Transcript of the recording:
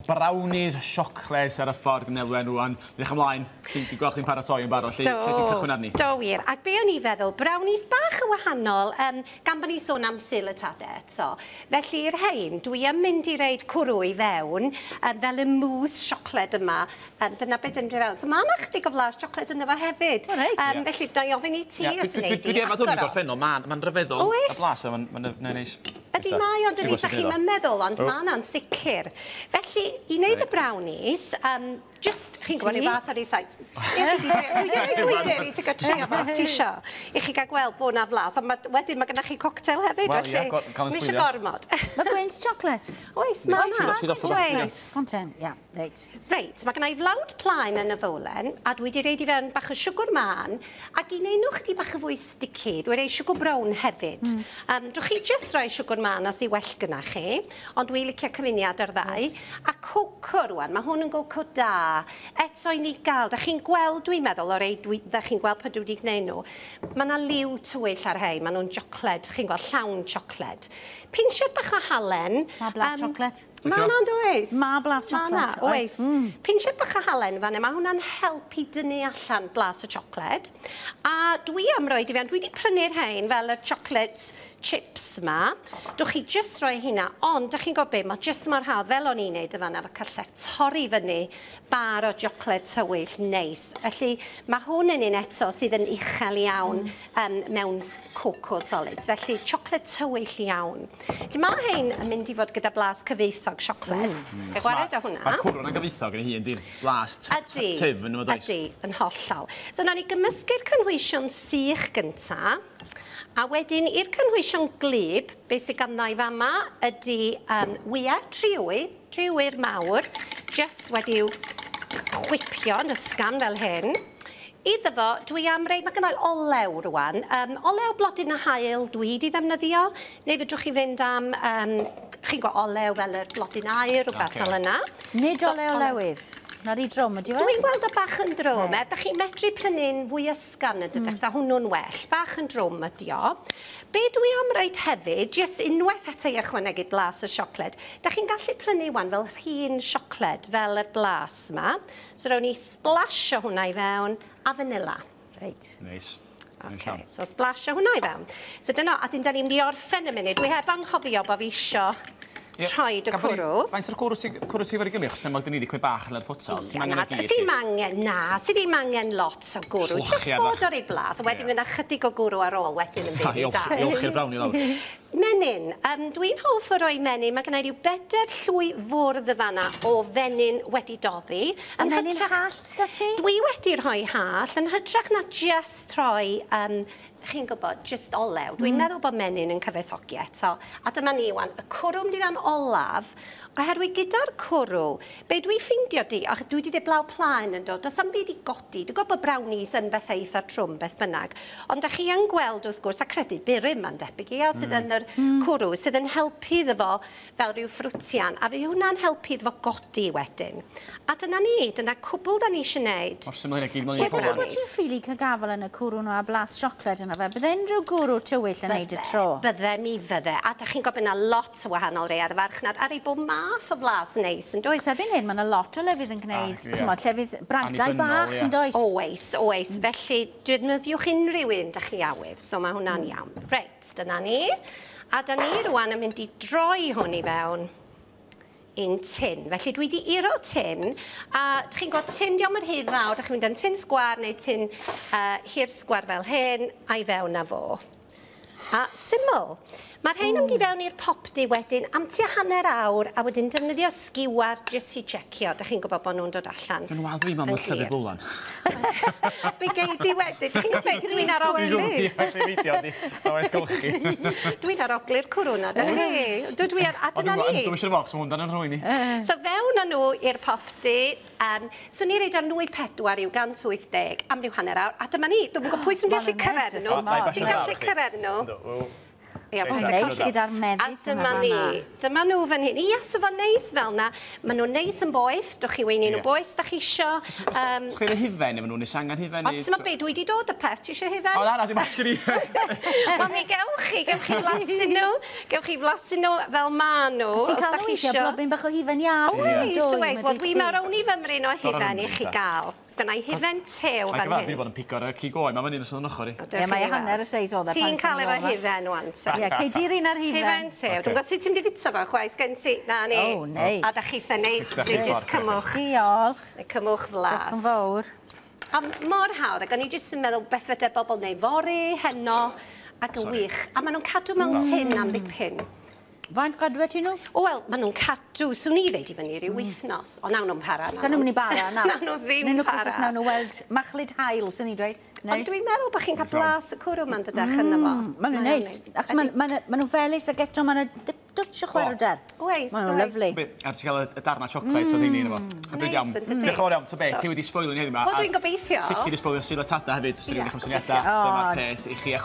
Brownies siocled ar y ffordd yn Elwen rwan. Edrych ymlaen, ti'n di gweld chi'n paratoi yn barod, lle, lle ti'n cychwyn arni? Do wir, ac be o'n i feddwl, brownies bach yn wahanol, gan bod ni'n sôn am Sul y Tade eto. Felly i'r rhain, dwi yn mynd i roid cwrw i fewn, fel y mousse siocled yma, dyna beth dwi'n fewn. So mae yna chydig o flas siocled yna fo hefyd. O, reit. Felly, na i ofyn i ti os Dwi wnei dwi di 'di arfer hwn yn agor o. gorffennol, mae'n rhyfeddol. Oes. Y blas, mae'n neis. Ydy mae, ond dydy, sa chi'm yn meddwl, ond mae yna'n sicr. Felly, i wneud y brownies, just, chi'n gwybod, rhyw fath o recite. Ie, dwi 'di rhoi gwydr i ti gael trio fo os ti isio. I chi gael gweld bod 'na flas, ond wedyn mae gennych chi cocktail hefyd, Wel, ie, felly gael yn ddim isio sbwylio. gormod. Mae gwynt chocolate. Oes, mae yna. Ti dod off Oes. Content, ia, reit. Reit, mae gennai flawd plaen yn y fowlen, a dwi wedi roid i fewn bach o siwgr mân, ac i wneud nhw chydig bach o fwy sticky, dwi wedi rhoi siwgr brown hefyd. Drwch chi jyst rhoi siwgr mân os di well gyda chi, ond dwi'n licio cyfuniad o'r ddau. A coco rwan, mae hwn yn goco da. Eto i ni gael, da chi'n gweld, dwi'n meddwl, o rei, da chi'n gweld pan dwi wedi gwneud nhw, mae yna liw tywyll ar hei, maen nhw'n siocled, chi'n gweld llawn siocled. Pinsiad bach o halen. Mae blas chocolate. Mae yna'n does? Ma' blas Ma' 'na, chocolate, oes. oes. Pinsiad bach o halen fan 'na, mae hwnna'n helpu dynnu allan blas y siocled. A dwi am roid i fewn, dwi wedi prynu'r rhain fel y chocolate chips ma. Dwch chi jyst roi hynna, ond dych chi'n gwybod be, mae jyst mor hawdd, fel o'n i'n neud y fan'na efo cyllell, torri fyny bar o siocled tywyll neis. Felly mae hwn yn un eto sydd yn uchel iawn mewn cocoa solids. Felly siocled tywyll iawn. Felly mae hein yn mynd i fod gyda blas cyfoethog siocled. Gael gwared o hwnna. Mae'r cwrw yna'n gyfoethog yn ei hun, di'r blas Ydy. tyf yn y does? Ydy, yn hollol. So, nawn ni gymysgu'r cynhwysion sych gynta, a wedyn i'r cynhwysion gwlyb, beth sydd ganddo i fama ydy wyau, tri ŵyr mawr, jyst wedi'w chwipio yn ysgafn fel hyn. Iddo fo, dwi am rei, mae gennai olew rwan. Olew blodyn a haul dwi wedi ddefnyddio, neu fedrwch chi fynd am, chi'n gwybod, olew fel yr blodyn aur, rhywbeth fel yna. Nid So, olew olewydd. Na rhy drwm ydi fe? Dwi'n gweld o bach yn drwm, er da chi'n medru prynu'n fwy ysgafn yn dydych, sa hwnnw'n well. Bach yn drwm ydi o. Be dwi am roid hefyd, jyst unwaith eto i ychwanegu blas y siocled, da chi'n gallu prynu wan fel rhin siocled, fel yr blas yma. So rown ni splash o hwnna i fewn, a vanilla. Reit. Neis. Neis Okay, iawn. so splash o hwnna i fewn. So dyna, a dyn da ni'n mynd i orffen y munud. Dwi heb anghofio bod fi isio rhoi y Gan bod ni- cwrw. Faint o'r cwrw ti fod i gymryd? Achos dyma dyn ni wedi cymryd bach allan o'r potel. Ti'n Ie, angen na, o gyd? Sy'n angen, na, sydd ddim angen lot o gwrw. Just Slochiad bod bach. o'r ei blas, a wedyn mynd â chydig o gwrw ar ôl wedyn yn Ha, bydd I olchi'r brownie lawr. Menyn. Dwi'n hoff o roi menyn. Mae gennai ryw bedair llwy fwrdd y fanna o fenyn wedi doddi. A Yn menyn hytrach- hallt da ti? Dwi wedi rhoi hallt yn hytrach na just rhoi, chi'n gwybod, just olew. Dwi'n meddwl bod menyn yn cyfoethogi eto. A dyma ni wan, y cwrw mynd i fewn olaf, oherwydd gyda'r cwrw, be dwi ffeindio di, ach, dwi wedi dweud blew plaen yn dod, does am byd i godi. Dwi'n gwybod bod brownies yn beth eitha trwm, beth bynnag. Ond da chi yn gweld, wrth gwrs, a credu burum ma'n debyg, ia, sydd yn yr cwrw, sydd yn helpu iddo fo fel rhyw ffrwtian, a fe hwnna'n helpu iddo fo godi wedyn. A dyna ni, dyna cwbl da ni eisiau gwneud. Mor syml hynna gyd mewn un Ie, dyna potel. bod ti'n ffili cael gafel yn y cwrw nhw a blas siocled yna fe. Bydde unrhyw gwrw tywyll yn neud y tro. Bydde mi fydde. A da chi'n gwybod yna lot o wahanol rei ar y farchnad, ar ei bob math o flas neis, yn does? Cos erbyn hyn, mae yna lot o lefydd yn gwneud, Ah, ie. t'mod, llefydd bragdai Annibynnol, bach ie. yn does? Oes, oes. Felly, defnyddiwch unrhyw un da chi awydd, so mae hwnna'n iawn. Reit, dyna ni. A da ni rwan yn mynd i droi hwn i fewn un tin. Felly dwi wedi iro tin, a dych chi'n gweld tin diom yn rhy fawr, dych chi'n mynd am tin sgwar neu tin hir sgwar fel hyn, a i fewn â fo. A syml. Mae'r rhain yn mynd i fewn i'r popty wedyn am tua hanner awr, a wedyn defnyddio sgiwar jyst i checio. Dych chi'n gwybod bod nhw'n dod allan. Dwi'n wael fi mam yn o'r llyfr glir. blwlan. Mi gei di wedyn. Dych chi'n gwybod, dwi'n arogli. Dwi'n di. Mae'n golchi. Dwi'n arogli'r cwrw na, dych chi? Dwi ar, a dyna ni. Dwi'n siŵr fox, mae hwn dan yn rhoi ni. So fewn â nhw i'r popty, swn i'n reid ar nwy 4 i'w 180 am ryw hanner awr, a dyma ni, dwi'n gwybod pwy sy'n gallu cyrraedd nhw. Ti'n gallu cyrraedd nhw? Ie, Reit, Neis gyda'r A mefus yma dyma ni. fan'na. Dyma nhw fan hyn. Ia, so fo'n neis fel na. Maen nhw'n neis yn boeth. Dwch chi weini nhw boeth, da chi isio. Os chi'n hufen efo nhw, nes angen hufen? O, ti'n be, dwi wedi dod y peth. Ti isio hufen? O, na, na, dim os gen i. Wel, mi gewch chi, gewch chi flasu nhw. Gewch chi flasu nhw fel ma nhw. Ti'n cael os nhw da chi weithio isio. blobyn bach o hufen ias. Oes, oes. Wel, dwi'n meddwl rown i fymryn o hufen i chi gael. Gynna i hufen tew Mae'n fan gyfad, dwi wedi hyn. bod yn pigo'r cig oen, mae fyny yn ystod yn ochr i. Ie, mae hanner y seis oedd e pan Ti'n cael ti'n efo ôl 'ma. hufen wan, te. Ie, cei di'r un ar hufen. Hufen tew. Dwi'n gwybod sut ti'n mynd i fita fo, chwaith, gen ti. Na ni. O, neis. A da chi neud, Sut dach chi'n neu jyst ffordd, cymwch. Diolch. Neu cymwch flas. Diolch yn fawr. A mor hawdd, ac o'n i jyst yn meddwl beth fydde bobl neu fory, heno, ac yn wych. A maen nhw'n cadw mewn tin am ddipyn. Faint gadwe ti nhw? O, wel, maen nhw'n cadw, swn i ddeud i fyny ryw wythnos. O, nawn nhw'n para. So nhw'n mynd i bara, na? Nawn nhw ddim Neu para. lwcus os nawn nhw weld machlud haul, swn i'n dweud. Ond dwi'n meddwl bod chi'n cael blas y cwrw ma'n dydach yna fo. Maen nhw'n neis. Achos maen nhw'n felys ac eto maen nhw dwtsh o chwerwder. Oes, Maen nhw'n oes. lyfli. A ti'n cael y darna chocolate o rheini yna fo. A dwi'n Neis, iawn. yn dydi? Diolch yn fawr iawn. Ta be, So- ti wedi sboilio ni heddiw 'ma. Wel, dwi'n gobeithio. Sicr i sboilio Sul y Tada hefyd, os ydyn Ie, nhw'n syniadau. gobeithio. Dyma'r peth i chi. A